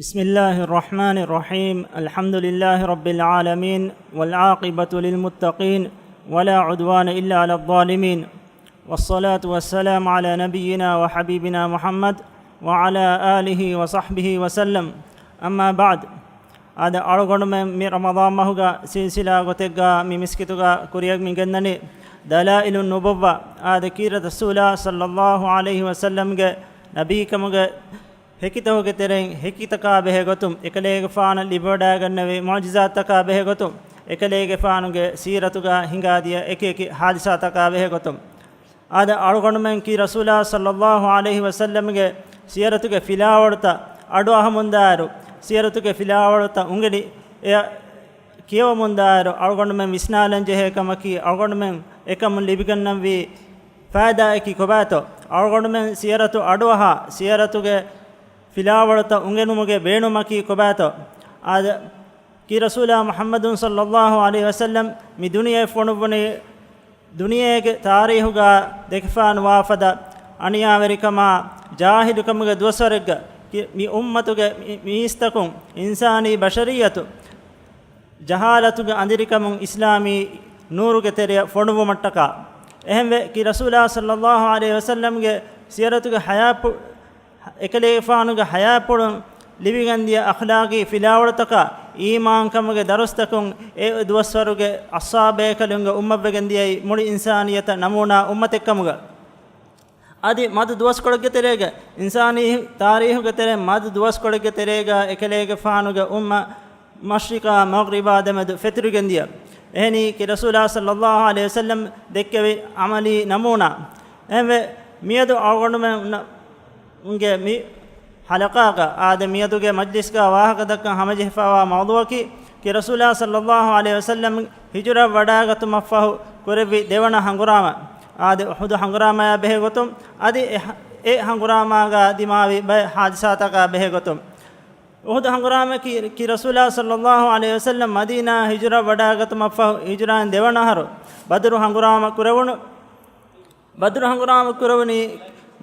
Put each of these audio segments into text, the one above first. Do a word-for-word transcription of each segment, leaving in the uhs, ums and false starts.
بسم الله الرحمن الرحيم. الحمد لله رب العالمين، والعاقبة للمتقين، ولا عدوان إلا على الظالمين، والصلاة والسلام على نبينا وحبيبنا محمد وعلى آله وصحبه وسلم. أما بعد. އާދެ، އަޅުގަނޑުމެން މި ރަމަޟާން މަހުގަ ސިލްސިލާ ގޮތެއްގަ މި މިސްކިތުގަ ކުރިޔަށް މި ގެންދަނީ ދަލާއިލުން ނުބުއްވާ. އާދެ، ކީރިތި ރަސޫލާ ޞައްލައްލާހު ޢަލައިހި ވަސައްލަމްގެ ނަބީކަމުގެ ހެކިތަކުގެ ތެރެއިން ހެކިތަކާ ބެހޭ ގޮތުން، އެކަލޭގެފާނަށް ލިބިވަޑައިގަންނެވި މުޢުޖިޒާތަކާ ބެހޭ ގޮތުން، އެކަލޭގެފާނުގެ ސީރަތުގަ ހިނގާދިޔަ އެކި އެކި ހާދިސާތަކާ ބެހޭ ގޮތުން. އާދެ، އަޅުގަނޑުމެން ކީރިތި ރަސޫލާ ޞައްލައްލާހު ޢަލައިހި ވަސައްލަމްގެ ސީރަތުގެ ފިލާވަޅުތައް އަޑުއަހަމުންދާއިރު، ސީރަތުގެ ފިލާވަޅުތައް އުނގެނި އެ ކިޔަވަމުންދާއިރު، އަޅުގަނޑުމެން ވިސްނާލަން ޖެހޭ ކަމަކީ، އަޅުގަނޑުމެން އެކަމުން ލިބިގަންނަންވީ ފައިދާއަކީ ކޮބާތޯ؟ އަޅުގަނޑުމެން ސީރަތު އަޑުއަހާ، ސީރަތުގެ ފިލާވަޅުތައް އުނގެނުމުގެ ބޭނުމަކީ ކޮބާތޯ؟ އާދެ، ކީރިތި ރަސޫލާ މުޙައްމަދު ޞައްލައްލާހު ޢަލައިހި ވަސައްލަމް މި ދުނިޔެއަށް ފޮނުއްވުނީ، ދުނިޔޭގެ ތާރީހުގަ ދެކިފާނުވާ ފަދަ އަނިޔާވެރިކަމާ ޖާހިލުކަމުގެ ދުވަސްވަރެއްގަ، ކި-، މި އުއްމަތުގެ މި-، މީސްތަކުން، އިންސާނީ ބަޝަރިއްޔަތު ޖަހާލަތުގެ އަނދިރިކަމުން އިސްލާމީ ނޫރުގެ ތެރެއަށް ފޮނުއްވުމަށްޓަކާ. އެހެންވެ، ކީރިތި ރަސޫލާ ޞައްލައްލާހު ޢަލައިހި ވަސައްލަމްގެ ސީރަތުގެ ޙަޔާތްޕު-، އެކަލޭގެފާނުގެ ޙަޔާތްޕުޅުން ލިބިގެންދިޔަ އަޚްލާގީ ފިލާވަޅުތަކާ އީމާންކަމުގެ ދަރުސްތަކުން އެ ދުވަސްވަރުގެ އަޞްޙާބޭކަލުންގެ އުއްމަތްވެގެންދިޔައީ މުޅި އިންސާނިއްޔަތަށް ނަމޫނާ އުއްމަތެއްކަމުގަ. އަދި މަދު ދުވަސްކޮޅެއްގެ ތެރޭގަ، އިންސާނީ ތާރީހުގެ ތެރެއިން މަދު ދުވަސްކޮޅެއްގެ ތެރޭގަ އެކަލޭގެފާނުގެ އުއްމަތް މަޝްރިޤާ މަޣްރިބާ ދެމެދު ފެތުރިގެންދިޔަ. އެހެނީ، ކީރިތި ރަސޫލާ ޞައްލައްލާހު ޢަލައިހި ވަސައްލަމް ދެއްކެވި ޢަމަލީ ނަމޫނާ. އެހެންވެ، މިއަދު އަޅުގަނޑުމެން ގެ މި ޙަލަޤާގަ، އާދެ، މިއަދުގެ މަޖްލިސްގަ ވާހަކަދައްކަން ހަމަޖެހިފައިވާ މައުޟޫޢަކީ، ކީރިތި ރަސޫލާ ޞައްލައްލާހު ޢަލައިހި ވަސައްލަމް ހިޖުރަ ވަޑާގަތުމަށްފަހު ކުރެއްވި ދެވަނަ ހަނގުރާމަ. އާދެ، އުޙުދު ހަނގުރާމަޔާ ބެހޭ ގޮތުން، އަދި އެ ހަ-، އެ ހަނގުރާމާގަ ދިމާވި ބައެއް ހާދިސާތަކާ ބެހޭ ގޮތުން. އުޙުދު ހަނގުރާމައަކީ، ކީރިތި ރަސޫލާ ޞައްލައްލާހު ޢަލައިހި ވަސައްލަމް މަދީނާ ހިޖުރަ ވަޑާގަތުމަށްފަހު ހިޖުރައިން ދެވަނަ އަހަރު ބަދުރު ހަނގުރާމަ ކުރެވުނު. ބަދުރު ހަނގުރާމަ ކުރެވުނީ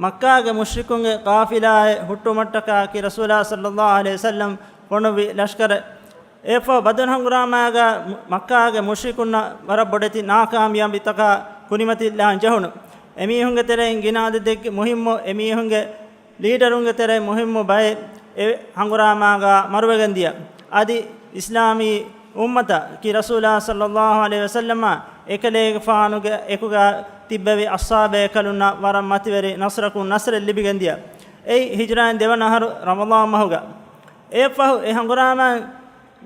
މައްކާގެ މުޝްރިކުންގެ ޤާފިލާއެއް ހުއްޓުވުމަށްޓަކާ، ކީރިތި ރަސޫލާ ޞައްލައްލާހު ޢަލައިހި ވަސައްލަމް ފޮނުއްވި ލަޝްކަރެއް. އެއަށްފަހު ބަދުރު ހަނގުރާމާގަ މައްކާގެ މުޝްރިކުންނަށް ވަރަށް ބޮޑެތި ނާކާމިޔާބީތަކާ ކުރިމަތިލާން ޖެހުނު. އެމީހުންގެ ތެރެއިން ގިނަ އަދަދެއްގެ މުހިއްމު އެމީހުންގެ ލީޑަރުންގެ ތެރެއިން މުހިއްމު ބައެއް އެ ހަނގުރާމާގަ މަރުވެގެން ދިޔަ. އަދި އިސްލާމީ އުއްމަތަށް ކީރިތި ރަސޫލާ ޞައްލައްލާހު ޢަލައިހި ވަސައްލަމާ އެކަލޭގެފާނުގެ އެކުގަ ތިއްބެވި އަޞްޙާބޭކަލުންނަށް ވަރަށް މަތިވެރި ނަޞްރަކުން ނަޞްރެއް ލިބިގެން ދިޔަ. އެއީ ހިޖުރައިން ދެވަނަ އަހަރު ރަމަޟާން މަހުގަ. އެއަށްފަހު އެ ހަނގުރާމައިން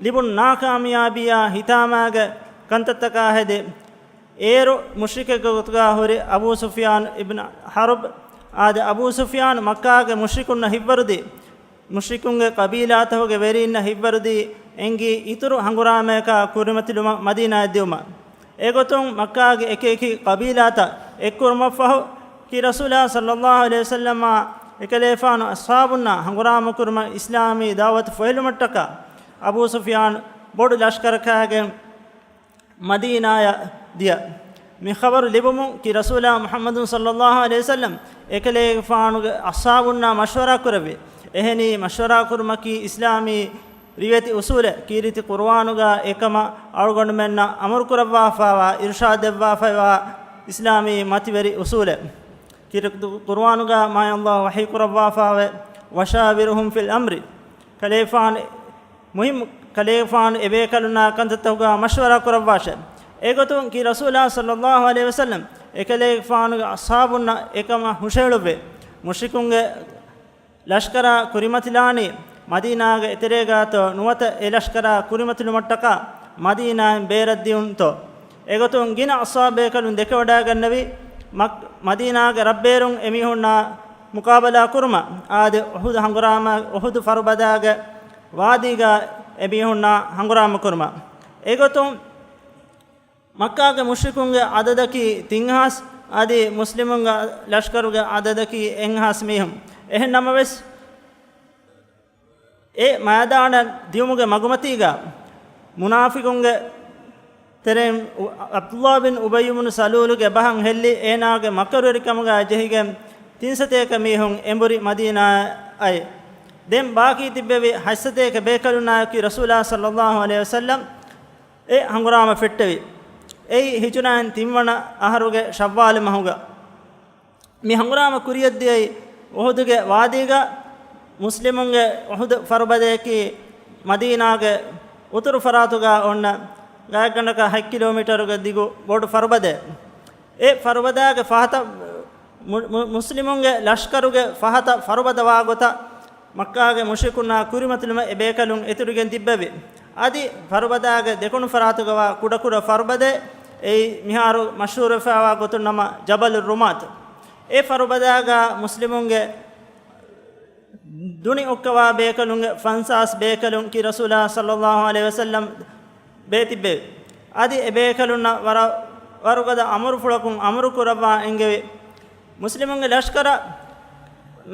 ލިބުނު ނާކާމިޔާބީއާ ހިތާމާގެ ކަންތައްތަކާ ހެދި، އޭރު މުޝްރިކެއްގެ ގޮތުގަ ހުރި އަބޫ ސުފްޔާން އިބްނު ޙަރްބް، އާދެ، އަބޫ ސުފްޔާން މައްކާގެ މުޝްރިކުންނަށް ހިއްވަރުދީ، މުޝްރިކުންގެ ޤަބީލާތަކުގެ ވެރީންނަށް ހިއްވަރުދީ އެނގި އިތުރު ހަނގުރާމަޔަކާ ކުރިމަތިލުމަށް މަދީނާއަށް ދިއުމަށް. އެގޮތުން މައްކާގެ އެކި އެކި ޤަބީލާތައް އެއްކުރުމަށްފަހު، ކީރިތި ރަސޫލާ ޞައްލައްލާހު ޢަލައިހި ވަސައްލަމާ އެކަލޭފާނު އަޞްޙާބުންނާ ހަނގުރާމަކުރުމަށް އިސްލާމީ ދަޢުވަތު ފޮހެލުމަށްޓަކާ އަބޫ ސުފްޔާން ބޮޑު ލަޝްކަރަކާގެން މަދީނާއަށް ދިޔަ. މި ޚަބަރު ލިބުމުން ކީރިތި ރަސޫލާ މުޙައްމަދު ޞައްލައްލާހު ޢަލައިހި ވަސައްލަމް އެކަލޭގެފާނުގެ އަޞްޙާބުންނާ މަޝްވަރާ ކުރެއްވި. އެހެނީ، މަޝްވަރާ ކުރުމަކީ އިސްލާމީ ރިވެތި އުޞޫލެއް. ކީރިތި ޤުރުއާނުގަ އެކަމަށް އަޅުގަނޑުމެންނަށް އަމުރު ކުރައްވާފައިވާ، އިރުޝާދު ދެއްވާފައިވާ އިސްލާމީ މަތިވެރި އުޞޫލެއް. ކީރިތި ޤުރުއާނުގަ މާތް ﷲ ވަޙީ ކުރައްވާފައިވޭ، "وشاورهم في الأمر." ކަލޭފާނު މުހިއްމު، ކަލޭފާނު އެބޭކަލުންނާ ކަންތައްތަކުގަ މަޝްވަރާ ކުރައްވާށޭ. އެގޮތުން ކީރިތި ރަސޫލާ ޞައްލައްލާހު ޢަލައިހި ވަސައްލަމް އެކަލޭގެފާނުގެ އަޞްޙާބުންނަށް އެކަމަށް ހުށަހެޅުއްވި. މުޝްރިކުންގެ ލަޝްކަރާ ކުރިމަތިލާނީ މަދީނާގެ އެތެރޭގާތޯ ނުވަތަ އެ ލަޝްކަރާ ކުރިމަތިލުމަށްޓަކާ މަދީނާއިން ބޭރަށްދިއުންތޯ؟ އެގޮތުން ގިނަ އަޞްޙާބޭކަލުން ދެކެވަޑައިގަންނެވި، މަ-، މަދީނާގެ ރައްބޭރުން އެމީހުންނާ މުޤާބަލާ ކުރުމަށް. އާދެ، އުޙުދު ހަނގުރާމަ، އުޙުދު ފަރުބަދާގެ ވާދީގަ އެމީހުންނާ ހަނގުރާމަ ކުރުމަށް. އެގޮތުން މައްކާގެ މުޝްރިކުންގެ އަދަދަކީ ތިން ހާސް، އަދި މުސްލިމުންގެ ލަޝްކަރުގެ އަދަދަކީ އެއް ހާސް މީހުން. އެހެން ނަމަވެސް، އެ މައިދާނަށް ދިއުމުގެ މަގުމަތީގަ މުނާފިޤުންގެ ތެރެއިން އު-، ޢަބްދުﷲ ބިން އުބައްޔު ބިން ސަލޫލުގެ ބަހަށް ހެއްލި، އޭނާގެ މަކަރުވެރިކަމުގަ ޖެހިގެން ތިން ސަތޭކަ މީހުން އެނބުރި މަދީނާއަށް އައި. ދެން ބާކީ ތިއްބެވި ހަތްސަތޭކަ ބޭކަލުންނާއެކީ ރަސޫލާ ޞައްލައްލާހު ޢަލައިހި ވަސައްލަމް އެ ހަނގުރާމަ ފެއްޓެވި. އެއީ ހިޖުރާއިން ތިންވަނަ އަހަރުގެ ޝައްވާލު މަހުގަ. މި ހަނގުރާމަ ކުރިޔަށްދިޔައީ އުޙުދުގެ ވާދީގަ. މުސްލިމުންގެ އުޙުދު ފަރުބަދަޔަކީ މަދީނާގެ އުތުރު ފަރާތުގަ އޮންނަ ގާތްގަނޑަކަށް ހަތް ކިލޯމީޓަރުގެ ދިގު ބޮޑު ފަރުބަދައެއް. އެ ފަރުބަދާގެ ފަހަތަށް މު-، މު-، މުސްލިމުންގެ ލަޝްކަރުގެ ފަހަތަށް ފަރުބަދަވާ ގޮތަށް މައްކާގެ މުޝްރިކުންނާ ކުރިމަތިލުމަށް އެ ބޭކަލުން އެތުރިގެން ތިއްބެވި. އަދި ފަރުބަދާގެ ދެކުނު ފަރާތުގަވާ ކުޑަކުޑަ ފަރުބަދައެއް، އެއީ މިހާރު މަޝްހޫރުވެފައިވާ ގޮތުން ނަމަ ޖަބަލު ރުމާތު. އެ ފަރުބަދާގަ މުސްލިމުންގެ ދުނި އޮއްކަވާ ބޭކަލުންގެ ފަންސާސް ބޭކަލުން ކީ ރަސޫލާ ޞައްލައްލާހު ޢަލައިހި ވަސައްލަމް ބޭތިއްބެވި. އަދި އެ ބޭކަލުންނަށް ވަރަށް ވަރުގަދަ އަމުރުފުޅަކުން އަމުރު ކުރައްވާ އެންގެވި. މުސްލިމުންގެ ލަޝްކަރަށް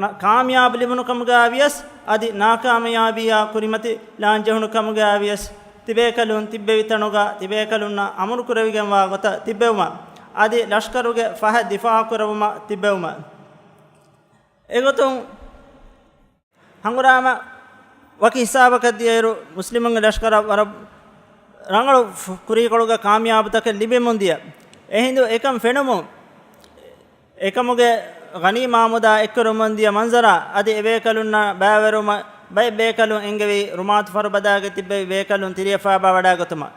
ނަ-، ކާމިޔާބު ލިބުނު ކަމުގަ ވިޔަސް، އަދި ނާކާމިޔާބީއާ ކުރިމަތިލާން ޖެހުނު ކަމުގަ ވިޔަސް، ތިބޭކަލުން ތިއްބެވި ތަނުގަ ތިބޭކަލުންނަށް އަމުރު ކުރެވިގެންވާ ގޮތަށް ތިއްބެވުމަށް، އަދި ލަޝްކަރުގެ ފަހަތް ދިފާޢު ކުރެވުމަށް ތިއްބެވުމަށް. އެގޮތުން، ހަނގުރާމަ ވަކި ހިސާބަކަށް ދިޔައިރު، މުސްލިމުންގެ ލަޝްކަރަށް ވަރަށް ރަނގަޅު ފު-، ކުރީކޮޅުގަ ކާމިޔާބުތަކެއް ލިބެމުން ދިޔަ. އެހިނދު އެކަން ފެނުމުން، އެކަމުގެ ޣަނީމާ މުދާ އެއްކުރަމުން ދިޔަ މަންޒަރާ އަދި އެބޭކަލުންނާ ބައިވެރިވުމަށް ބައެއް ބޭކަލުން އެންގެވީ، ރުމާތު ފަރުބަދާގަ ތިއްބެވި ބޭކަލުން ތިރިއަށް ފާބާވަޑާގަތުމަށް.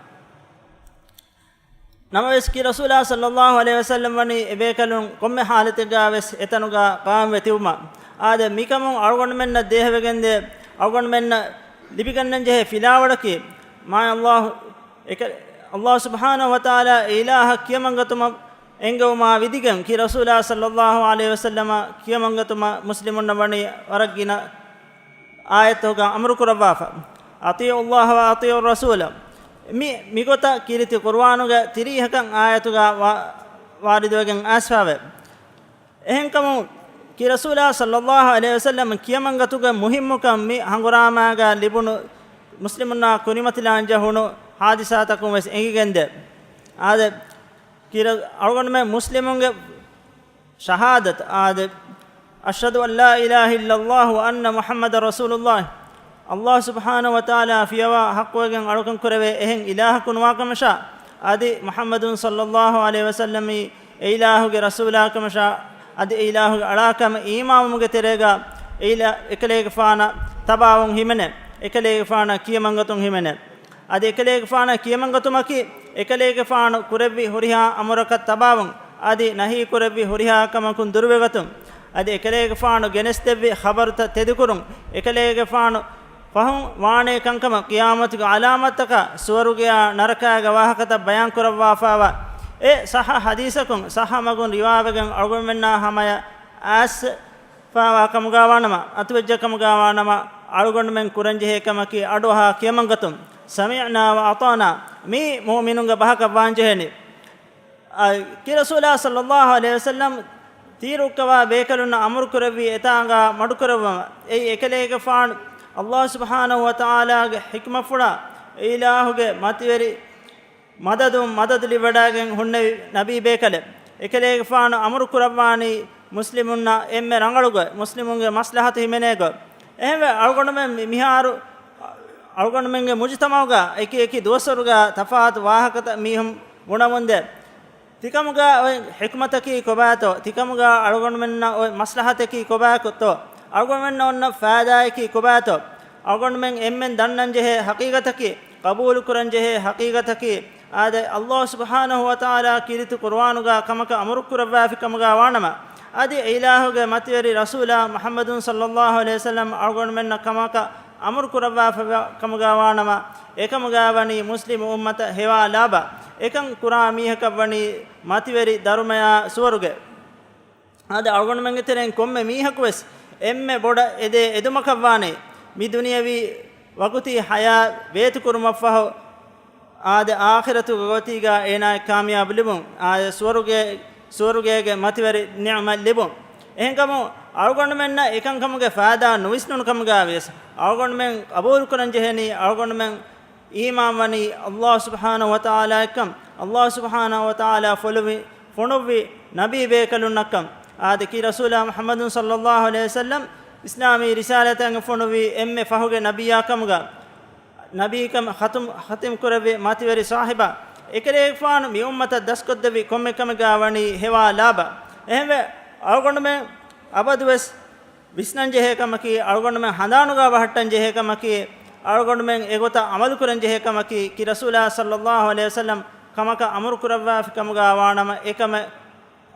ނަމަވެސް، ކީ ރަސޫލާ ޞައްލައްލާހު ޢަލައިހި ވަސައްލަމް ވަނީ އެބޭކަލުން ކޮންމެ ޙާލަތެއްގަ ވެސް އެތަނުގަ ޤާއިމްވެ ތިބުމަށް. އާދެ، މިކަމުން އަޅުގަނޑުމެންނަށް ދޭހަވެގެންދޭ، އަޅުގަނޑުމެންނަށް ލިބިގަންނަންޖެހޭ ފިލާވަޅަކީ، މާތް ﷲ އެކަ-، ﷲ ސުބްޙާނަހު ވަތަޢާލާ އެ އިލާހަށް ކިޔަމަންގަތުމަށް އެންގެވުމާ ވިދިގެން، ކީ ރަސޫލާ ޞައްލައްލާހު ޢަލައިހި ވަސައްލަމަށް ކިޔަމަންގަތުމަށް މުސްލިމުންނަށް ވަނީ ވަރަށް ގިނަ އާޔަތުގަ އަމުރު ކުރައްވާފަ، "أطيعوا الله وأطيعوا الرسول." މި، މިގޮތަށް ކީރިތި ޤުރުއާނުގެ ތިރީހަކަށް އާޔަތުގަ ވާ-، ވާރިދުވެގެން އައިސްފަވޭ. އެހެންކަމުން، ކީ ރަސޫލާ ޞައްލައްލާހު ޢަލައިހި ވަސައްލަމް ކިޔަމަންގަތުގެ މުހިއްމުކަން މި ހަނގުރާމާގަ ލިބުނު މުސްލިމުންނާ ކުރިމަތިލާން ޖެހުނު ޙާދިސާތަކުން ވެސް އެނގިގެންދޭ. އާދެ، ކީރަ-، އަޅުގަނޑުމެން މުސްލިމުންގެ ޝަހާދަތު، އާދެ، "أشهد أن لا إله إلا الله وأن محمدا رسول الله." ﷲ ސުބްޙާނަހު ވަތަޢާލާ ފިޔަވާ ޙައްޤުވެގެން އަޅުކަން ކުރެވޭ އެހެން އިލާހަކު ނުވާކަމަށާ، އަދި މުޙައްމަދު ޞައްލައްލާހު ޢަލައިހި ވަސައްލަމް އެ އިލާހުގެ ރަސޫލާކަމަށާ، އަދި އެ އިލާހުގެ އަޅާކަމަށް އީމާންވުމުގެ ތެރޭގަ އެ އިލާ-، އެކަލޭގެފާނަށް ތަބާވުން ހިމެނޭ، އެކަލޭގެފާނަށް ކިޔަމަންގަތުން ހިމެނޭ. އަދި އެކަލޭގެފާނަށް ކިޔަމަންގަތުމަކީ، އެކަލޭގެފާނު ކުރެއްވި ހުރިހާ އަމުރަކަށް ތަބާވުން، އަދި ނަހީ ކުރެއްވި ހުރިހާ ކަމަކުން ދުރުވެގަތުން، އަދި އެކަލޭގެފާނު ގެނެސްދެއްވި ޚަބަރުތައް ތެދުކުރުން، އެކަލޭގެފާނު ފަހުން ވާނޭ ކަންކަމަށް ޤިޔާމަތުގެ ޢަލާމާތްތަކާ ސުވަރުގެޔާ ނަރަކާގެ ވާހަކަތައް ބަޔާން ކުރައްވާފައިވާ އެ ޞައްޙަ ޙަދީޘަކުން ޞައްޙަ މަގުން ރިވާވެގެން އަޅުގަނޑުމެންނާ ހަމަޔަށް އައިސް ފާވާ ކަމުގާވާނަމަ، އަތުވެއްޖެ ކަމުގާވާނަމަ، އަޅުގަނޑުމެން ކުރަންޖެހޭ ކަމަކީ އަޑުއަހާ ކިޔަމަންގަތުން، "سمعنا وأطعنا." މީ މުއުމިނުންގެ ބަހަކަށް ވާންޖެހޭނީ. އަ، ކީ ރަސޫލާ ޞައްލައްލާހު ޢަލައިހި ވަސައްލަމް ތީރުއްކަވާ ބޭކަލުންނަށް އަމުރު ކުރެއްވީ އެތާނގާ މަޑުކުރެއްވުމަށް. އެއީ އެކަލޭގެފާނު ﷲ ސުބްޙާނަހު ވަތަޢާލާގެ ޙިކްމަތްފުޅާ އެ އިލާހުގެ މަތިވެރި މަދަދުން މަދަދު ލިބިވަޑައިގެން ހުންނެވި ނަބީ ބޭކަލެއް. އެކަލޭގެފާނު އަމުރު ކުރައްވާނީ މުސްލިމުންނަށް އެންމެ ރަނގަޅު ގޮތް، މުސްލިމުންގެ މަސްލަހަތު ހިމެނޭ ގޮތް. އެހެންވެ، އަޅުގަނޑުމެން މި-، މިހާރު އަޅުގަނޑުމެންގެ މުޖުތަމަޢުގަ އެކި އެކި ދުވަސްވަރުގަ ތަފާތު ވާހަކަތައް މީހުން ބުނަމުންދޭ. ތިކަމުގަ އޮތް ޙިކްމަތަކީ ކޮބާތޯ؟ ތިކަމުގަ އަޅުގަނޑުމެންނަށް އޮތް މަސްލަހަތަކީ ކޮބާކޮށްތޯ؟ އަޅުގަނޑުމެންނަށް އޮންނަ ފައިދާއަކީ ކޮބާތޯ؟ އަޅުގަނޑުމެން އެންމެން ދަންނަންޖެހޭ ޙަޤީޤަތަކީ، ޤަބޫލުކުރަންޖެހޭ ޙަޤީޤަތަކީ، އާދެ، ﷲ ސުބްޙާނަހު ވަތަޢާލާ ކީރިތި ޤުރުއާނުގަ ކަމަކަށް އަމުރު ކުރައްވާފި ކަމުގަ ވާނަމަ، އަދި އެ އިލާހުގެ މަތިވެރި ރަސޫލާ މުޙައްމަދު ޞައްލައްލާހު ޢަލައިހި ވަސައްލަމް އަޅުގަނޑުމެންނަށް ކަމަކަށް އަމުރު ކުރައްވާފަ ކަމުގަ ވާނަމަ، އެކަމުގަ ވަނީ މުސްލިމު އުއްމަތަށް ހެވާ ލާބަ، އެކަން ކުރާ މީހަކަށް ވަނީ މަތިވެރި ދަރުމަޔާ ސުވަރުގެ. އާދެ، އަޅުގަނޑުމެންގެ ތެރެއިން ކޮންމެ މީހަކު ވެސް އެންމެ ބޮޑަށް އެދޭ އެދުމަކަށް ވާނެ، މި ދުނިޔަވީ ވަގުތީ ޙަޔާތް ވޭތުކުރުމަށްފަހު، އާދެ، އާޚިރަތުގެ ގޮތީގަ އޭނާއަށް ކާމިޔާބު ލިބުން، އާދެ، ސުވަރުގެ، ސުވަރުގޭގެ މަތިވެރި ނިޢުމަތް ލިބުން. އެހެންކަމުން، އަޅުގަނޑުމެންނަށް އެކަންކަމުގެ ފައިދާ ނުވިސްނުނު ކަމުގަ ވިޔަސް، އަޅުގަނޑުމެން ޤަބޫލުކުރަން ޖެހޭނީ، އަޅުގަނޑުމެން އީމާންވަނީ ﷲ ސުބްޙާނަހު ވަތަޢާލާއަށްކަން، ﷲ ސުބްޙާނަހު ވަތަޢާލާ ފޮނުވި، ފޮނުއްވި ނަބީ ބޭކަލުންނަށްކަން. އާދެ، ކީ ރަސޫލާ މުޙައްމަދު ޞައްލައްލާހު ޢަލައިހި ވަސައްލަމް އިސްލާމީ ރިސާލަތަށް ފޮނުވި އެންމެ ފަހުގެ ނަބިއްޔާ ކަމުގަ، ނަބީކަމަށް ޚަތުމް، ޚަތިމް ކުރެއްވި މަތިވެރި ސާހިބާ، އެކަލޭގެފާނު މި އުއްމަތަށް ދަސްކޮށްދެއްވި ކޮންމެ ކަމެއްގަ ވަނީ ހެވާ ލާބަ. އެހެންވެ، އަޅުގަނޑުމެން އަބަދުވެސް ވިސްނަން ޖެހޭ ކަމަކީ، އަޅުގަނޑުމެން ހަނދާނުގަ ބަހައްޓަން ޖެހޭ ކަމަކީ، އަޅުގަނޑުމެން އެގޮތަށް އަމަލު ކުރަން ޖެހޭ ކަމަކީ، ކި ރަސޫލާ ޞައްލައްލާހު ޢަލައިހި ވަސައްލަމް ކަމަކަށް އަމުރު ކުރައްވާފި ކަމުގަ ވާނަމަ، އެކަމެއް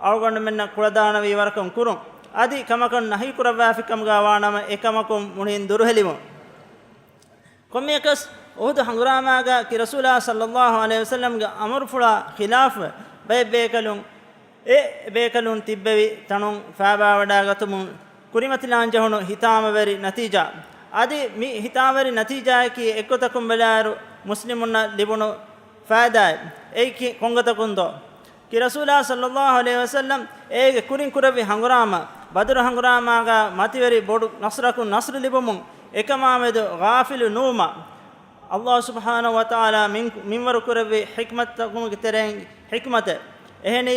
އަޅުގަނޑުމެންނަށް ކުޅަދާނަވީ ވަރަކަށް ކުރުން. އަދި ކަމަކަށް ނަހީ ކުރައްވާފި ކަމުގަ ވާނަމަ، އެކަމަކުން މުޅިން ދުރުހެލިވުން. ކޮންމެއަކަސް އުހުދު ހަނގުރާމާގަ ކި ރަސޫލާ ޞައްލައްލާހު ޢަލައިހި ވަސައްލަމްގެ އަމުރުފުޅާ ޚިލާފުވެ، ބައެއް ބޭކަލުން، އެ ބޭކަލުން ތިއްބެވި ތަނުން ފާބާވަޑާގަތުމުން ކުރިމަތިލާން ޖެހުނު ހިތާމަވެރި ނަތީޖާ. އަދި މި ހިތާމަވެރި ނަތީޖާއަކީ އެއްގޮތަކުން ބަލާއިރު މުސްލިމުންނަށް ލިބުނު ފައިދާއެއް. އެއީ ކި-، ކޮންގޮތަކުންދޯ؟ ކި ރަސޫލާ ޞައްލައްލާހު ޢަލައިހި ވަސައްލަމް އޭގެ ކުރިން ކުރެއްވި ހަނގުރާމަ، ބަދުރު ހަނގުރާމާގަ މަތިވެރި ބޮޑު ނަޞްރަކުން ނަޞްރު ލިބުމުން އެކަމާމެދު ޣާފިލު ނުވުމަށް، ﷲ ސުބްޙާނަހު ވަތަޢާލާ މިން-، މިންވަރު ކުރެއްވި ޙިކްމަތްތަކުންގެ ތެރެއިން ޙިކްމަތެއް. އެހެނީ،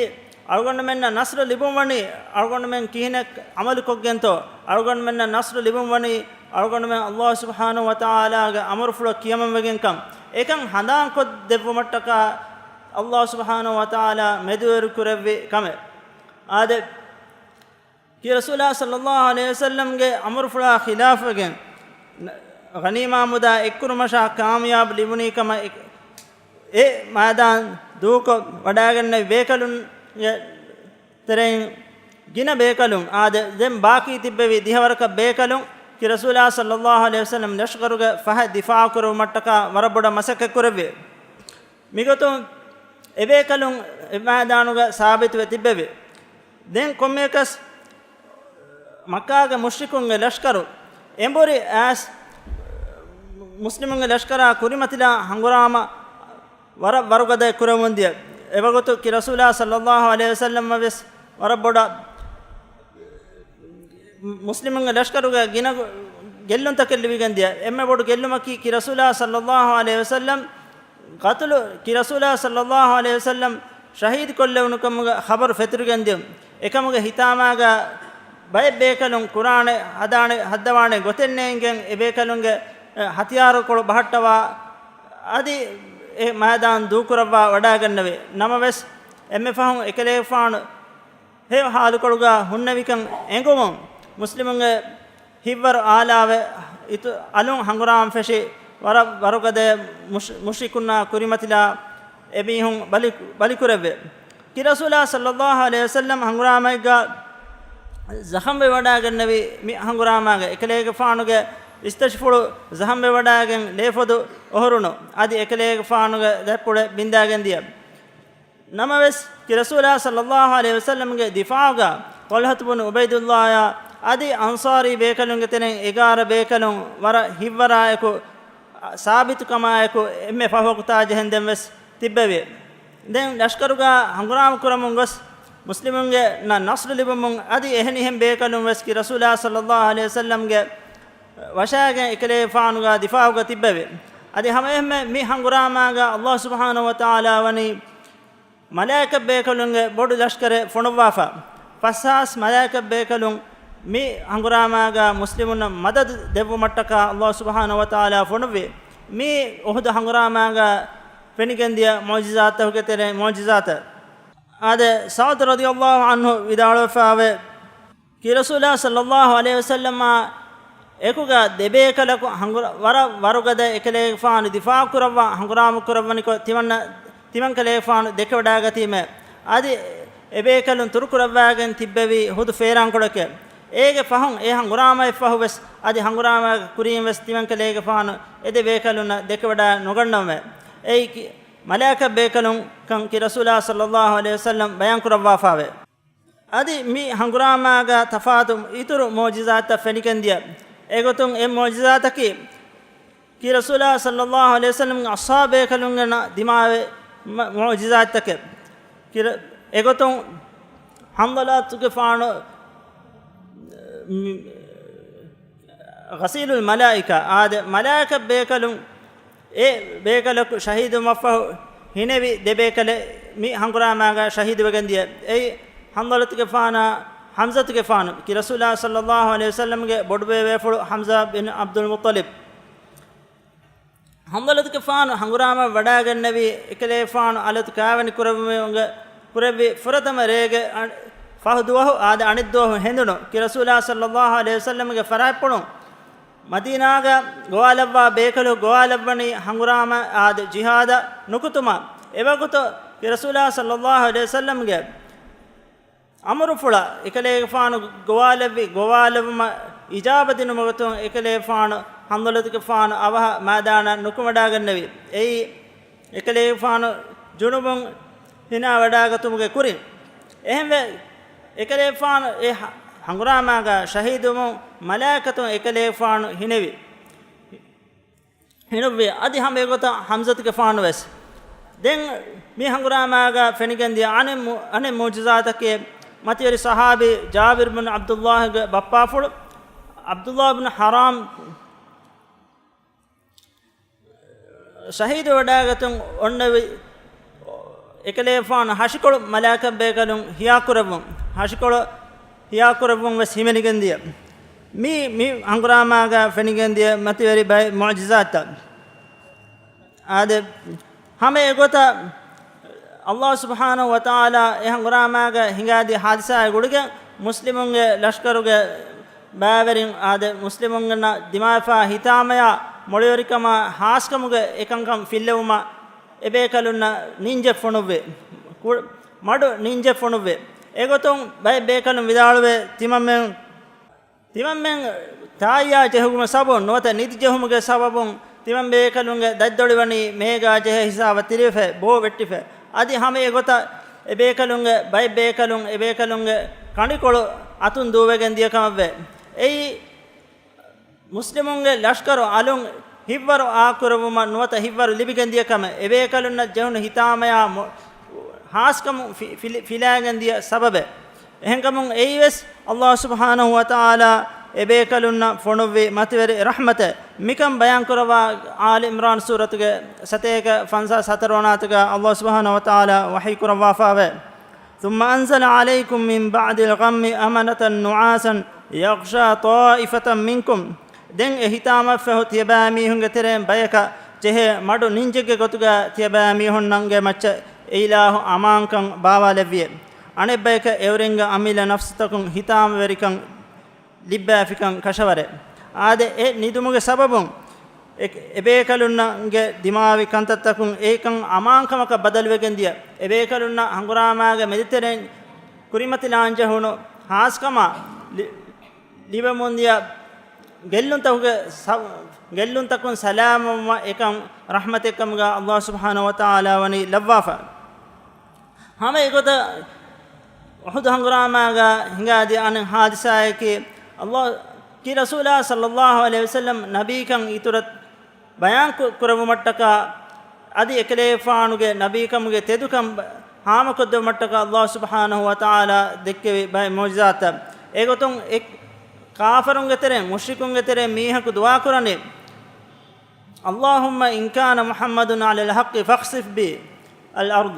އަޅުގަނޑުމެންނަށް ނަޞްރު ލިބުން ވަނީ އަޅުގަނޑުމެން ކިހިނެއް ޢަމަލުކޮށްގެންތޯ؟ އަޅުގަނޑުމެންނަށް ނަޞްރު ލިބުން ވަނީ އަޅުގަނޑުމެން ﷲ ސުބްޙާނަހު ވަތަޢާލާގެ އަމުރުފުޅަށް ކިޔަމަންވެގެންކަން. އެކަން ހަނދާންކޮށްދެއްވުމަށްޓަކާ ﷲ ސުބްޙާނަހު ވަތަޢާލާ މެދުވެރި ކުރެއްވި ކަމެއް. އާދެ، ކި ރަސޫލާ ޞައްލައްލާހު ޢަލައިހި ވަސައްލަމްގެ އަމުރުފުޅާ ޚިލާފުވެގެން، ޣަނީމާ މުދާ އެއްކުރުމަށާ ކާމިޔާބު ލިބުނީ ކަމަށް އެ، އެ މައިދާން ދޫކޮށް ވަޑާގެންނެވި ބޭކަލުންގެ ތެރެއިން ގިނަ ބޭކަލުން، އާދެ، ދެން ބާކީ ތިއްބެވި ދިހަވަރަކަށް ބޭކަލުން، ކި ރަސޫލާ ޞައްލައްލާހު ޢަލައިހި ވަސައްލަމް ލަޝްކަރުގެ ފަހަތް ދިފާޢު ކުރުމަށްޓަކާ ވަރަށް ބޮޑަށް މަސައްކަތް ކުރެއްވި. މިގޮތުން އެބޭކަލުން އެ މައިދާނުގަ ސާބިތުވެ ތިއްބެވި. ދެން ކޮންމެއަކަސް މައްކާގެ މުޝްރިކުންގެ ލަޝްކަރު އެނބުރި އައިސް، މުސްލިމުންގެ ލަޝްކަރާ ކުރިމަތިލާ ހަނގުރާމަ ވަރަށް ވަރުގަދައެއް ކުރަމުންދިޔަ. އެވަގުތު ކި ރަސޫލާ ޞައްލައްލާހު ޢަލައިހި ވަސައްލަމަށް ވެސް ވަރަށް ބޮޑަށް މުސްލިމުންގެ ލަޝްކަރުގެ ގިނަ ގެއްލުންތަކެއް ލިބިގެން ދިޔަ. އެންމެ ބޮޑު ގެއްލުމަކީ، ކި ރަސޫލާ ޞައްލައްލާހު ޢަލައިހި ވަސައްލަމް ގަތުލު، ކި ރަސޫލާ ޞައްލައްލާހު ޢަލައިހި ވަސައްލަމް ޝަހީދު ކޮށްލެވުނު ކަމުގެ ޚަބަރު ފެތުރިގެން ދިޔުން. އެކަމުގެ ހިތާމާގަ ބައެއް ބޭކަލުން ކުރާނެ ހަދާނެ ހައްދަވާނެ ގޮތެއް ނޭނގެން އެ ބޭކަލުންގެ، އެ، ހަތިޔާރުކޮޅު ބަހައްޓަވާ އަދި އެ މައިދާން ދޫކުރައްވާ ވަޑާގެންނެވި. ނަމަވެސް، އެންމެ ފަހުން އެކަލޭގެފާނު ހެޔޮ ހާލުކޮޅުގަ ހުންނެވިކަން އެނގުމުން، މުސްލިމުންގެ ހިތްވަރު އާލާވެ، އިތު-، އަލުން ހަނގުރާމަ ފެށި، ވަރަށް ވަރުގަދަ މުޝް-، މުޝްރިކުންނާ ކުރިމަތިލާ އެމީހުން ބަލި-، ބަލިކުރެއްވި. ކި ރަސޫލާ ޞައްލައްލާހު ޢަލައިހި ވަސައްލަމް ހަނގުރާމައެއްގަ ޒަޚަމްވެ ވަޑާގެންނެވި. މި ހަނގުރާމާގަ އެކަލޭގެފާނުގެ އިސްތަށިފުޅު ޒަޚަމްވެ ވަޑާގެން ލޭފޮދު އޮހޮރުނު. އަދި އެކަލޭގެފާނުގެ ދަތްޕުޅެއް ބިންދާގެން ދިޔަ. ނަމަވެސް، ކި ރަސޫލާ ޞައްލައްލާހު ޢަލައިހި ވަސައްލަމްގެ ދިފާޢުގަ ޠަލްޙަތު ބުނު ޢުބައިދުﷲއާ އަދި އަންޞާރީ ބޭކަލުންގެ ތެރެއިން އެގާރަ ބޭކަލުން ވަރަށް ހިތްވަރާއެކު، ސާބިތުކަމާއެކު އެންމެ ފަހު ވަގުތާ ޖެހެންދެން ވެސް ތިއްބެވި. ދެން ލަޝްކަރުގަ ހަނގުރާމަ ކުރަމުން ގޮސް، މުސްލިމުންގެ ނަ-، ނަޞްރު ލިބުމުން އަދި އެހެނިހެން ބޭކަލުން ވެސް ކި ރަސޫލާ ޞައްލައްލާހު ޢަލައިހި ވަސައްލަމްގެ ވަށާގެން އެކަލޭގެފާނުގަ ދިފާޢުގަ ތިއްބެވި. އަދި ހަމައެހެންމެ މި ހަނގުރާމާގަ ﷲ ސުބްޙާނަހު ވަތަޢާލާ ވަނީ މަލާއިކަ ބޭކަލުންގެ ބޮޑު ލަޝްކަރެއް ފޮނުއްވާފަ. ފަސްހާސް މަލާއިކަ ބޭކަލުން މި ހަނގުރާމާގަ މުސްލިމުންނަށް މަދަދު ދެއްވުމަށްޓަކާ ﷲ ސުބްޙާނަހު ވަތަޢާލާ ފޮނުއްވި. މީ އުޙުދު ހަނގުރާމާގަ ފެނިގެންދިޔަ މުޢުޖިޒާތްތަކުގެ ތެރެއިން މުޢުޖިޒާތެއް. އާދެ، ސަޢުދު ރަޟިޔަﷲ ޢަންހު ވިދާޅުވެފައިވޭ، ކި ރަސޫލާ ޞައްލައްލާހު ޢަލައިހި ވަސައްލަމާ އެކުގަ ދެބޭކަލަކު ހަނގުރ-، ވަރަށް ވަރުގަދަ އެކަލޭގެފާނު ދިފާޢު ކުރައްވާ ހަނގުރާމަ ކުރައްވަނިކޮށް، ތިމަންނަ-، ތިމަން ކަލޭގެފާނު ދެކެވަޑާގަތީމޭ. އަދި އެބޭކަލުން ތުރުކުރައްވާގެން ތިއްބެވީ ހުދު ފޭރާންކޮޅެކޭ. އޭގެ ފަހުން އެ ހަނގުރާމައެއްފަހު ވެސް، އަދި ހަނގުރާމައިގެ ކުރީން ވެސް ތިމަން ކަލޭގެފާނު އެ ދެ ބޭކަލުންނަށް ދެކެވަޑާ ނުގަންނަވަމޭ. އެއީ ކި-، މަލާއިކަ ބޭކަލުން ކަން ކި ރަސޫލާ ޞައްލައްލާހު ޢަލައިހި ވަސައްލަމް ބަޔާން ކުރައްވާފައިވޭ. އަދި މި ހަނގުރާމާގަ ތަފާތު އިތުރު މުޢުޖިޒާތްތައް ފެނިގެންދިޔަ. އެގޮތުން އެ މުޢުޖިޒާތަކީ، ކި ރަސޫލާ ޞައްލައްލާހު ޢަލައިހި ވަސައްލަމްގެ އަޞްޙާބު ބޭކަލުންގެ ނަ-، ދިމާވެ މަ-، މުޢުޖިޒާތްތަކެއް. ކި ރަ-، އެގޮތުން ޙަންޟަލާތުގެފާނު، މި-، ޣަސީލުލް މަލާއިކާ، އާދެ، މަލާއިކަ ބޭކަލުން އެ ބޭކަލަކު ޝަހީދުވުމަށްފަހު ހިނެވި ދެ ބޭކަލެއް މި ހަނގުރާމާގަ ޝަހީދުވެގެން ދިޔަ. އެއީ ޙަންޟަލަތުގެފާނާ ޙަމްޒަތުގެފާނު، ކީރި ރަސޫލާ ޞައްލައްލާހު ޢަލައިހި ވަސައްލަމްގެ ބޮޑުބޭބޭފުޅު ޙަމްޒާ ބިން ޢަބްދުލް މުއްޠަލިބް. ޙަންޟަލަތުގެފާނު ހަނގުރާމަ ވަޑާގަންނެވީ، އެކަލޭފާނު އަލަތު ކާވެނި ކުރެއްވުމުގެ، ކުރެއްވި ފުރަތަމަ ރޭގެ އަ، ފަހު ދުވަހު އާދެ އަނެއް ދުވަހު ހެނދުނު، ކީރި ރަސޫލާ ޞައްލައްލާހު ޢަލައިހި ވަސައްލަމްގެ ފަރާތްޕުޅުން މަދީނާގަ ގޮވާލައްވާ ބޭކަލު ގޮވާލައްވަނީ ހަނގުރާމަ އާދެ ޖިހާދަށް ނުކުތުމަށް. އެވަގުތު ކީރި ރަސޫލާ ޞައްލައްލާހު ޢަލައިހި ވަސައްލަމްގެ އަމުރުފުޅަށް އެކަލޭގެފާނު ގޮވާލެއްވި، ގޮވާލެއްވުމަށް އިޖާބަ ދިނުމުގެ ގޮތުން އެކަލޭގެފާނު ޙަންޟަލަތުގެފާނު އަވަހަށް މައިދާނަށް ނުކުމެވަޑާގަންނެވި. އެއީ އެކަލޭގެފާނު ޖުނުބުން ހިނާވަޑާގަތުމުގެ ކުރިން. އެހެންވެ، އެކަލޭގެފާނު އެ ހަ، ހަނގުރާމާގަ ޝަހީދުވުމުން މަލާއިކަތުން އެކަލޭގެފާނު ހިނެވި. ހިނުއްވި. އަދި ހަމަ އެގޮތަށް ޙަމްޒަތުގެފާނު ވެސް. ދެން މި ހަނގުރާމާގަ ފެނިގެންދިޔަ އަނެއް މު، އަނެއް މުޢުޖިޒާތަކީ، މަތިވެރި ޞަޙާބީ ޖާބިރު ބިން ޢަބްދުﷲގެ ބައްޕާފުޅު ޢަބްދުﷲ ބިން ޙަރާމް ޝަހީދުވެވަޑާގަތުން އޮންނެވި އެކަލޭގެފާނު ހަށިކޮޅު މަލާއިކަ ބޭކަލުން ހިޔާކުރެއްވުން، ހަށިކޮޅު ހިޔާކުރެއްވުން ވެސް ހިމެނިގެންދިޔަ. މި، މި ހަނގުރާމާގަ ފެނިގެންދިޔަ މަތިވެރި ބައެއް މުޢުޖިޒާތްތައް. އާދެ، ހަމަ އެގޮތަށް ﷲ ސުބްޙާނަހޫ ވަތަޢާލާ އެ ހަނގުރާމާގަ ހިނގާދިޔަ ޙާދިސާއާ ގުޅިގެން މުސްލިމުންގެ ލަޝްކަރުގެ ބައިވެރިން އާދެ، މުސްލިމުންގެ ދިމާވެފާ ހިތާމަޔާ މޮޅިވެރިކަމާ ހާސްކަމުގެ އެކަންކަން ފިއްލެވުމަށް އެބޭކަލުންނަށް ނިންޖެއް ފޮނުއްވި. ކު، މަޑު ނިންޖެއް ފޮނުއްވި. އެގޮތުން ބައެއް ބޭކަލުން ވިދާޅުވޭ، ތިމަންމެން ތިމަންމެން ތާއްޔާ ޖެހުމުގެ ސަބަބުން ނުވަތަ ނިދި ޖެހުމުގެ ސަބަބުން ތިމަން ބޭކަލުންގެ ދަތްދޮޅި ވަނީ މޭގާ ޖެހޭ ހިސާބަށް ތިރިވެފަ، ބޯ ވެއްޓިފަ. އަދި ހަމަ އެގޮތަށް އެބޭކަލުންގެ ބައެއް ބޭކަލުން އެބޭކަލުންގެ ކަނޑިކޮޅު އަތުން ދޫވެގެން ދިޔަ ކަމަށްވޭ. އެއީ މުސްލިމުންގެ ލަޝްކަރު އަލުން ހިތްވަރު އާކުރެއްވުމަށް ނުވަތަ ހިތްވަރު ލިބިގެން ދިޔަ ކަމެއް. އެބޭކަލުންނަށް ޖެހުނު ހިތާމަޔާ މޮ، ހާސްކަމުން ފި، ފިލި، ފިލާގެން ދިޔަ ސަބަބެއް. އެހެންކަމުން އެއީވެސް ﷲ ސުބްޙާނަހޫ ވަތަޢާލާ އެބޭކަލުންނަށް ފޮނުއްވި މަތިވެރި ރަޙްމަތެއް. މިކަން ބަޔާންކުރައްވާ އާލި ޢިމްރާން ސޫރަތުގެ ސަތޭކަ ފަންސާސް ހަތަރު ވަނަ އާޔަތުގަ ﷲ ސުބްޙާނަހޫ ވަތަޢާލާ ވަޙީ ކުރައްވާފައިވޭ. ثم أنزل عليكم من بعد الغم أمنة نعاسا يغشى طائفة منكم. ދެން އެ ހިތާމައަށްފަހު ތިޔަބައިމީހުންގެ ތެރެއިން ބަޔަކަށް ޖެހޭ މަޑު ނިންޖެއްގެ ގޮތުގަ ތިޔަބައިމީހުންނަށް މައްޗަށް އެއިލާހު އަމާންކަން ބާވާލެއްވިއެވެ. އަނެއްބަޔަކަށް އެއުރެންގެ އަމިއްލަ ނަފްސުތަކުން ހިތާމަވެރިކަން ލިއްބާފިކަން ކަށަވަރެއް. އާދެ، އެ ނިދުމުގެ ސަބަބުން އެ، އެބޭކަލުންނަށްގެ ދިމާވި ކަންތައްތަކުން އެކަން އަމާންކަމަކަށް ބަދަލުވެގެން ދިޔަ. އެބޭކަލުންނަށް ހަނގުރާމާގެ މެދުތެރެއިން ކުރިމަތިލާންޖެހުނު ހާސްކަމާ ލި، ލިބެމުންދިޔަ ގެއްލުންތަކުގެ ސަ، ގެއްލުންތަކުން ސަލާމަތްވުމަށް އެކަން ރަޙްމަތެއްކަމުގަ ﷲ ސުބްޙާނަހޫ ވަތަޢާލާ ވަނީ ލައްވާފަ. ހަމަ އެގޮތަށް އުޙުދު ހަނގުރާމާގަ ހިނގާދިޔަ އަނެއް ހާދިސާއަކީ، ﷲ، ކީރި ރަސޫލާ ޞައްލައްލާހު ޢަލައިހި ވަސައްލަމް ނަބީކަން އިތުރަށް ބަޔާން ކު، ކުރެއްވުމަށްޓަކާ، އަދި އެކަލޭގެފާނުގެ ނަބީކަމުގެ ތެދުކަން ބަ، ހާމަކޮށްދެއްވުމަށްޓަކާ ﷲ ސުބްޙާނަހޫ ވަތަޢާލާ ދެއްކެވި ބައެއް މުޢުޖިޒާތްތައް. އެގޮތުން އެ ކާފަރުންގެ ތެރެއިން، މުޝްރިކުންގެ ތެރެއިން މީހަކު ދުޢާ ކުރަނީ، اللهم إن كان محمد على الحق فاخسف به الأرض.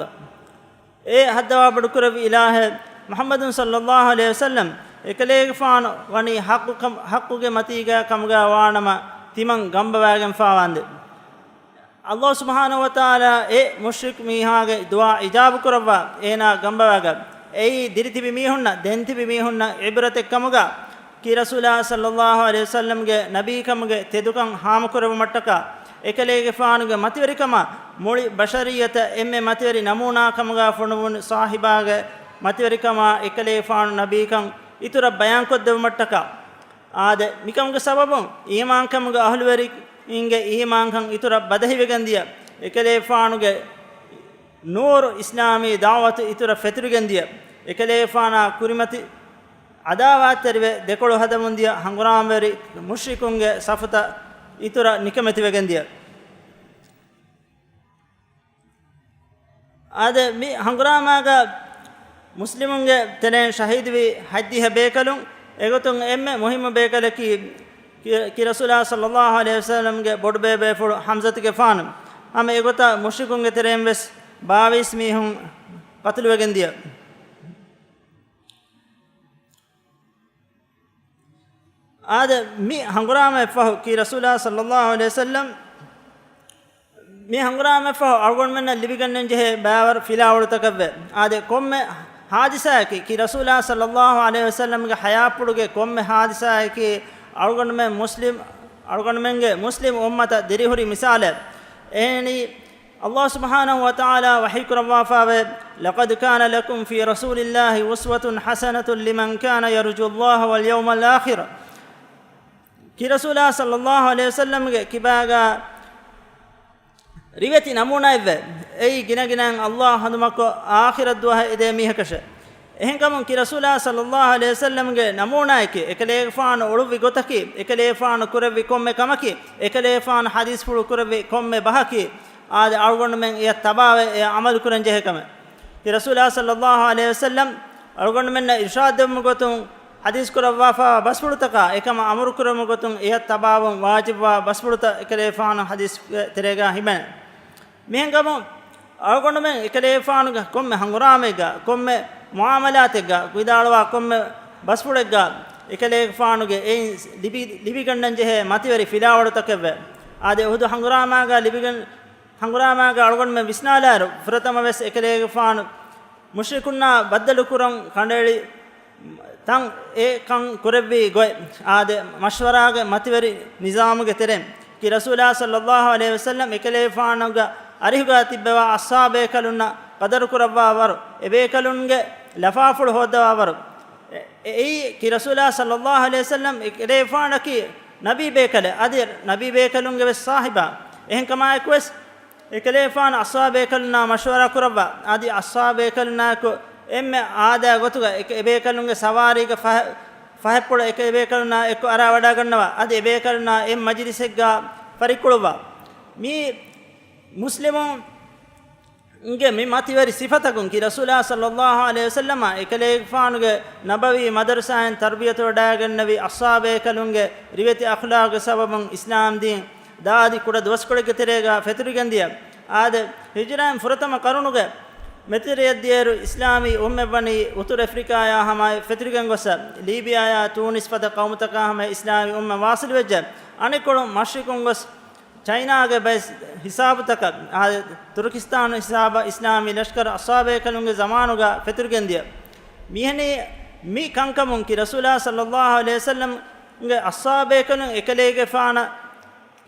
އޭ ހައްދަވާ ބޮޑުކުރެއްވި އިލާހޭ، މުޙައްމަދު ޞައްލައްލާހު ޢަލައިހި ވަސައްލަމް އެކަލޭގެފާނު ވަނީ ޙައްޤު ކަމް، ޙައްޤުގެ މަތީގަ ކަމުގަ ވާނަމަ، ތިމަން ގަނބަވާގެންފާވާނދޭ. ﷲ ސުބްޙާނަހޫ ވަތަޢާލާ އެ މުޝްރިކް މީހާގެ ދުޢާ އިޖާބަ ކުރައްވާ، އޭނާ ގަނބަވާގަ. އެއީ ދިރިތިބި މީހުންނަށް، ދެންތިބި މީހުންނަށް ޢިބްރަތެއް ކަމުގަ، ކީރި ރަސޫލާ ޞައްލައްލާހު ޢަލައިހި ވަސައްލަމްގެ ނަބީކަމުގެ ތެދުކަން ހާމަކުރެއްވުމަށްޓަކާ، އެކަލޭގެފާނުގެ މަތިވެރިކަމާ މުޅި ބަޝަރިއްޔަތަށް އެންމެ މަތިވެރި ނަމޫނާ ކަމުގަ ފޮނުވުނު ޞާޙިބާގެ މަތިވެރިކަމާ އެކަލޭގެފާނު ނަބީކަން އިތުރަށް ބަޔާންކޮށްދެއްވުމަށްޓަކާ، އާދެ، މިކަމުގެ ސަބަބުން އީމާންކަމުގެ އަހުލުވެރިންގެ އީމާންކަން އިތުރަށް ބަދަހިވެގެންދިޔަ، އެކަލޭގެފާނުގެ ނޫރު އިސްލާމީ ދަޢުވަތު އިތުރަށް ފެތުރިގެންދިޔަ، އެކަލޭގެފާނާ ކުރިމަތި ޢަދާވާތްތެރިވެ ދެކޮޅު ހަދަމުންދިޔަ ހަނގުރާމަވެރި މުޝްރިކުންގެ ސަފުތައް އިތުރަށް ނިކަމެތިވެގެންދިޔަ. އާދެ، މި ހަނގުރާމާގަ މުސްލިމުންގެ ތެރެއިން ޝަހީދުވި ހަތްދިހަ ބޭކަލުން، އެގޮތުން އެންމެ މުހިއްމު ބޭކަލަކީ ކި، ކީރި ރަސޫލާ ޞައްލައްލާހު ޢަލައިހި ވަސައްލަމްގެ ބޮޑުބޭބޭފުޅު ޙަމްޒަތުގެފާނު. ހަމަ އެގޮތަށް މުޝްރިކުންގެ ތެރެއިން ވެސް ބާވީސް މީހުން ޤަތުލުވެގެންދިޔަ. އާދެ، މި ހަނގުރާމައަށްފަހު ކީ ރަސޫލާ ޞައްލައްލާހު ޢަލައިހި ވަސައްލަމް، މި ހަނގުރާމައަށްފަހު އަޅުގަނޑުމެންނަށް ލިބިގަންނަން ޖެހޭ ބައިވަރު ފިލާވަޅުތަކަށްވޭ. އާދެ، ކޮންމެ ހާދިސާއަކީ، ކީ ރަސޫލާ ޞައްލައްލާހު ޢަލައިހި ވަސައްލަމްގެ ޙަޔާތްޕުޅުގެ ކޮންމެ ހާދިސާއަކީ އަޅުގަނޑުމެން މުސްލިމް، އަޅުގަނޑުމެންގެ މުސްލިމް އުއްމަތަށް ދިރިހުރި މިސާލެއް. އެހެނީ، ﷲ ސުބްޙާނަހު ވަތަޢާލާ ވަޙީކުރައްވާފައިވޭ، "لقد كان لكم في رسول الله أسوة حسنة لمن كان يرجو الله واليوم الآخر." ކީ ރަސޫލާ ޞައްލައްލާހު ޢަލައިހި ވަސައްލަމްގެ ކިބާގަ ރިވެތި ނަމޫނާއެއްވޭ. އެއީ ގިނަގިނައިން ﷲ ހަނދުމަކޮށް އާޚިރަތްދުވަހަށް އެދޭ މީހަކަށެ. އެހެންކަމުން ކީ ރަސޫލާ ޞައްލައްލާހު ޢަލައިހި ވަސައްލަމްގެ ނަމޫނާއެކޭ، އެކަލޭގެފާނު އުޅުއްވި ގޮތަކީ، އެކަލޭގެފާނު ކުރެއްވި ކޮންމެ ކަމަކީ، އެކަލޭގެފާނު ޙަދީޘްފުޅު ކުރެއްވި ކޮންމެ ބަހަކީ، އާދެ، އަޅުގަނޑުމެން އެޔަށް ތަބާވެ އެޔަށް ޢަމަލު ކުރަން ޖެހޭ ކަމެއް. ކީ ރަސޫލާ ޞައްލައްލާހު ޢަލައިހި ވަސައްލަމް އަޅުގަނޑުމެންނަށް އިރްޝާދު ދެއްވުމުގެ ގޮތުން ޙަދީޘް ކުރައްވާފައިވާ ބަސްފުޅުތަކާ އެކަމަށް އަމުރު ކުރުމުގެ ގޮތުން އެޔަށް ތަބާވުން ވާޖިބުވާ ބަސްފުޅުތައް އެކަލޭގެފާނު ޙަދީޘްގެ ތެރޭގަ ހިމެނޭ. މިހެންކަމުން އަޅުގަނޑުމެން އެކަލޭގެފާނުގެ ކޮންމެ ހަނގުރާމައެއްގަ، ކޮންމެ މުޢާމަލާތެއްގަ، ވިދާޅުވާ ކޮންމެ ބަސްފުޅެއްގަ އެކަލޭގެފާނުގެ އެއިން ލިބި، ލިބިގަންނަން ޖެހޭ މަތިވެރި ފިލާވަޅުތަކެއްވޭ. އާދެ، އުޙުދު ހަނގުރާމާގަ ލިބިގަން، ހަނގުރާމާގަ އަޅުގަނޑުމެން ވިސްނާލާއިރު، ފުރަތަމަ ވެސް އެކަލޭގެފާނު މުޝްރިކުންނާ ބައްދަލުކުރަން ކަނޑައެޅި ތަން އެ ކަން ކުރެއްވި ގޮތް، އާދެ، މަޝްވަރާގެ މަތިވެރި ނިޒާމުގެ ތެރެއިން، ކީ ރަސޫލާ ޞައްލައްލާހު ޢަލައިހި ވަސައްލަމް އެކަލޭގެފާނުގެ އަރިހުގަ ތިއްބެވާ އަޞްޙާބޭކަލުންނަށް ޤަދަރުކުރައްވާ ވަރު، އެބޭކަލުންގެ ލަފާފުޅު ހޯއްދަވާ ވަރު. އެ، އެއީ ކީ ރަސޫލާ ޞައްލައްލާހު ޢަލައިހި ވަސައްލަމް އެކަލޭގެފާނަކީ ނަބީ ބޭކަލެއް، އަދި ނަބީ ބޭކަލުންގެ ވެސް ޞާޙިބާ. އެހެންކަމާއެކުވެސް، އެކަލޭގެފާނު އަޞްޙާބޭކަލުންނާ މަޝްވަރާ ކުރައްވާ، އަދި އަޞްޙާބޭކަލުންނާއެކު އެންމެ އާދައިގެ ގޮތުގަ އެ، އެބޭކަލުންގެ ސަވާރީގެ ފަހަ، ފަހަތްޕުޅަށް އެ، އެބޭކަލުންނާ އެއްކޮށް އަރާވަޑައިގަންނަވާ، އަދި އެބޭކަލުންނާ އެއް މަޖިލިސެއްގަ ފަރިއްކުޅުއްވާ. މީ މުސްލިމުންގެ މި މަތިވެރި ސިފަތަކުން ކީ ރަސޫލާ ޞައްލައްލާހު ޢަލައިހި ވަސައްލަމަށް އެކަލޭގެފާނުގެ ނަބަވީ މަދަރުސާއިން ތަރުބިޔަތުވެވަޑައިގެންނެވި އަޞްޙާބޭކަލުންގެ ރިވެތި އަޚްލާގުގެ ސަބަބުން އިސްލާމްދީން ދާދި ކުޑަ ދުވަސްކޮޅެއްގެ ތެރޭގަ ފެތުރިގެންދިޔަ. އާދެ، ހިޖުރާއިން ފުރަތަމަ ޤަރުނުގެ މެތިރިއަށްދިޔައިރު އިސްލާމީ އުއްމަތްވަނީ އުތުރު އެފްރިކާޔާ ހަމައަށް ފެތުރިގެން ގޮސް، ލީބިޔާޔާ ތޫނިސް ފަދަ ޤައުމުތަކާ ހަމައަށް އިސްލާމީ އުއްމަތް ވާޞިލުވެއްޖެ. އަނެއްކޮޅުން މަޝްރިޤުން ގޮސް، ޗައިނާގެ ބައެއް ހިސާބުތަކަށް، އާދެ، ތުރުކިސްތާނު ހިސާބަށް އިސްލާމީ ލަޝްކަރު އަޞްޙާބޭކަލުންގެ ޒަމާނުގަ ފެތުރިގެންދިޔަ. މިހެނީ މި ކަންކަމުން ކީ ރަސޫލާ ޞައްލައްލާހު ޢަލައިހި ވަސައްލަމްގެ އަޞްޙާބޭކަލުން އެކަލޭގެފާނަށް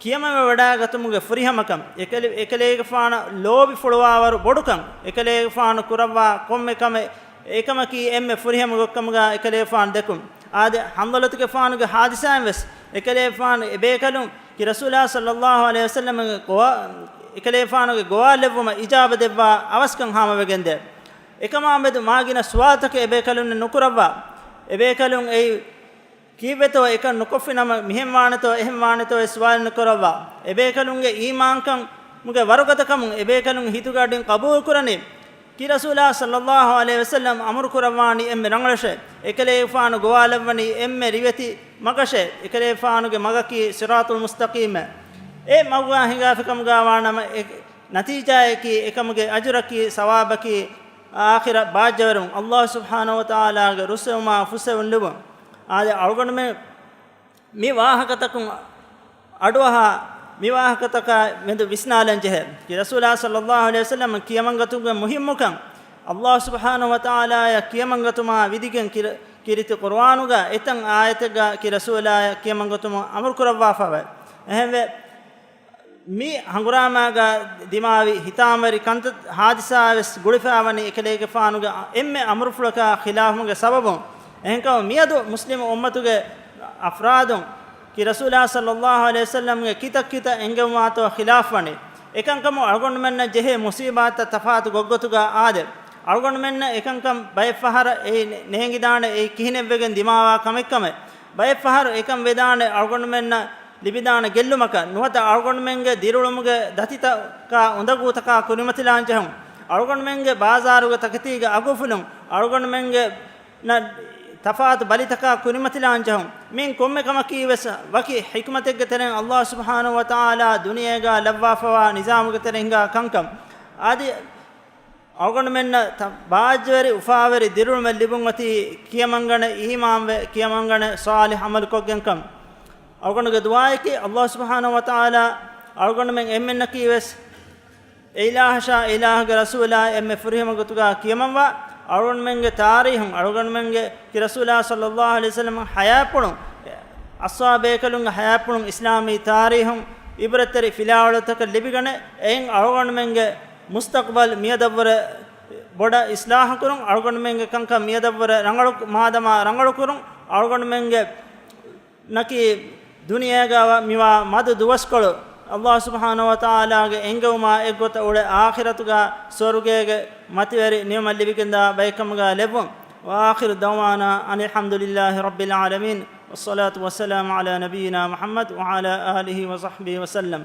ކިޔަމަންވެވަޑައިގަތުމުގެ ފުރިހަމަކަން، އެކަލޭ، އެކަލޭގެފާނަށް ލޯބިފުޅުވާވަރު ބޮޑުކަން، އެކަލޭގެފާނު ކުރައްވާ ކޮންމެ ކަމެއް އެކަމަކީ އެންމެ ފުރިހަމަ ގޮތްކަމުގަ އެކަލޭގެފާނު ދެކުން. އާދެ، ޙަންޟަލަތުގެފާނުގެ ޙާދިސާއިން ވެސް އެކަލޭގެފާނު އެބޭކަލުން ކީ ރަސޫލާ ޞައްލައްލާހު ޢަލައިހި ވަސައްލަމްގެ ގޮވާ، އެކަލޭގެފާނުގެ ގޮވާލެއްވުމަށް އިޖާބަ ދެއްވާ އަވަސްކަން ހާމަވެގެންދޭ. އެކަމާމެދު މާ ގިނަ ސުވާލުތަކެއް އެބޭކަލުންނެއް ނުކުރައްވާ. އެބޭކަލުން އެއީ ކީއްވެތޯ އެކަން ނުކޮށްފިނަމަ، މިހެން ވާނެތޯ އެހެން ވާނެތޯ އެ ސުވާލު ނުކުރައްވާ. އެބޭކަލުންގެ އީމާންކަމުގެ ވަރުގަދަކަމުން އެބޭކަލުން ހިތުގަ އަޑިން ޤަބޫލުކުރަނީ. ކީ ރަސޫލާ ޞައްލައްލާހު ޢަލައިހި ވަސައްލަމް އަމުރު ކުރައްވާނީ އެންމެ ރަނގަޅަށޭ. އެކަލޭގެފާނު ގޮވާލައްވަނީ އެންމެ ރިވެތި މަގަށޭ. އެކަލޭގެފާނުގެ މަގަކީ ޞިރާޠުލް މުސްތަޤީމޭ. އެ މަގުގާ ހިނގާފިކަމުގާ ވާނަމަ އެ ނަތީޖާއަކީ އެކަމުގެ އަޖުރަކީ ސަވާބަކީ އާޚިރަށް ބާއްޖަވެރިވުން، ﷲ ސުބްޙާނަހު ވަތަޢާލާގެ ރުއްސެވުމާ ފުއްސެވުން ލިބުން. އާދެ، އަޅުގަނޑުމެން މި ވާހަކަތަކުން އަޑުއަހާ، މި ވާހަކަތަކާ މެދު ވިސްނާލަން ޖެހޭ. ކީ ރަސޫލާ ޞައްލައްލާހު ޢަލައިހި ވަސައްލަމަށް ކިޔަމަންގަތުމުގެ މުހިއްމުކަން، ﷲ ސުބްޙާނަހު ވަތަޢާލާއަށް ކިޔަމަންގަތުމާ ވިދިގެން ކިރި، ކީރިތި ޤުރުއާނުގަ އެތައް އާޔަތެއްގަ ކީ ރަސޫލާއަށް ކިޔަމަންގަތުމަށް އަމުރު ކުރައްވާފަވޭ. އެހެންވެ، މި ހަނގުރާމާގަ ދިމާވި ހިތާމަވެރި ކަންތައް ހާދިސާ ވެސް ގުޅިފައިވަނީ އެކަލޭގެފާނުގެ އެންމެ އަމުރުފުޅަކާ ޚިލާފުގެ ސަބަބުން. އެހެންކަމުން މިއަދު މުސްލިމު އުއްމަތުގެ އަފްރާދުން ކީ ރަސޫލާ ޞައްލައްލާހު ޢަލައިހި ވަސައްލަމްގެ ކިތައް ކިތައް އެންގެވުމާތޯ ޚިލާފުވަނީ. އެކަންކަމުން އަޅުގަނޑުމެންނަށް ޖެހޭ މުޞީބާތްތައް ތަފާތު ގޮތްގޮތުގަ އާދެ، އަޅުގަނޑުމެންނަށް އެކަންކަން ބައެއްފަހަރަށް އެއީ ނޭނގިދާނެ އެއީ ކިހިނެއްވެގެން ދިމާވާ ކަމެއްކަމެއް. ބައެއްފަހަރު އެކަން ވެދާނެ އަޅުގަނޑުމެންނަށް ލިބިދާނެ ގެއްލުމަކަށް ނުވަތަ އަޅުގަނޑުމެންގެ ދިރިއުޅުމުގެ ދަތިތަކާ އުނދަގޫތަކާ ކުރިމަތިލާން ޖެހުން. އަޅުގަނޑުމެންގެ ބާޒާރުގެ ތަކެތީގެ އަގުފުލުން، އަޅުގަނޑުމެންގެ ނަ، ތަފާތު ބަލިތަކާ ކުރިމަތިލާން ޖެހުން. މިއިން ކޮންމެ ކަމަކީ ވެސް ވަކި ޙިކުމަތެއްގެ ތެރެއިން ﷲ ސުބްޙާނަހު ވަތަޢާލާ ދުނިޔޭގަ ލައްވާފަވާ ނިޒާމުގެ ތެރެއިން ހިނގާ ކަންކަން. އަދި އަޅުގަނޑުމެންނަށް ތަ-، ބާއްޖަވެރި އުފާވެރި ދިރިއުޅުމެއް ލިބުން އޮތީ ކިޔަމަންގަނެ އީމާންވެ، ކިޔަމަންގަނެ ޞާލިޙް ޢަމަލުކޮށްގެންކަން. އަޅުގަނޑުގެ ދުޢާއަކީ ﷲ ސުބްޙާނަހޫ ވަތަޢާލާ އަޅުގަނޑުމެން އެންމެންނަކީވެސް އެ އިލާހަށާ، އެ އިލާހުގެ ރަސޫލާ އެންމެ ފުރިހަމަ ގޮތުގަ ކިޔަމަންވާ، އަޅުގަނޑުމެންގެ ތާރީހުން، އަޅުގަނޑުމެންގެ ކި ރަސޫލާ ޞައްލައްލާހު ޢަލައިހި ވަސައްލަމަ ހަޔާތްޕުޅުން، އަޞްޙާބޭކަލުންގެ ހަޔާތްޕުޅުން އިސްލާމީ ތާރީހުން ޢިބްރަތްތެރި ފިލާވަޅުތަކެއް ލިބިގަނެ، އެއިން އަޅުގަނޑުމެންގެ މުސްތަޤްބަލް މިއަދަށްވުރެ ބޮޑަށް އިޞްލާޙުކުރުން، އަޅުގަނޑުމެންގެ ކަންކަން މިއަދަށްވުރެ ރަނގަޅު، މާދަމާ ރަނގަޅުކުރުން، އަޅުގަނޑުމެންގެ ނަކީ ދުނިޔޭގަ މިވާ މަދު ދުވަސްކޮޅު ﷲ ސުބްޙާނަހޫ ވަތަޢާލާގެ އެންގެވުމާ އެއްގޮތަށް އުޅެ އާޚިރަތުގަ ސުވަރުގޭގެ މަތިވެރި ނިޢުމަތް ލިބިގެންދާ ބައެއްކަމުގަ ލެއްވުން. وآخر دعوانا أن الحمد لله رب العالمين، والصلاة والسلام على نبينا محمد وعلى آله وصحبه وسلم.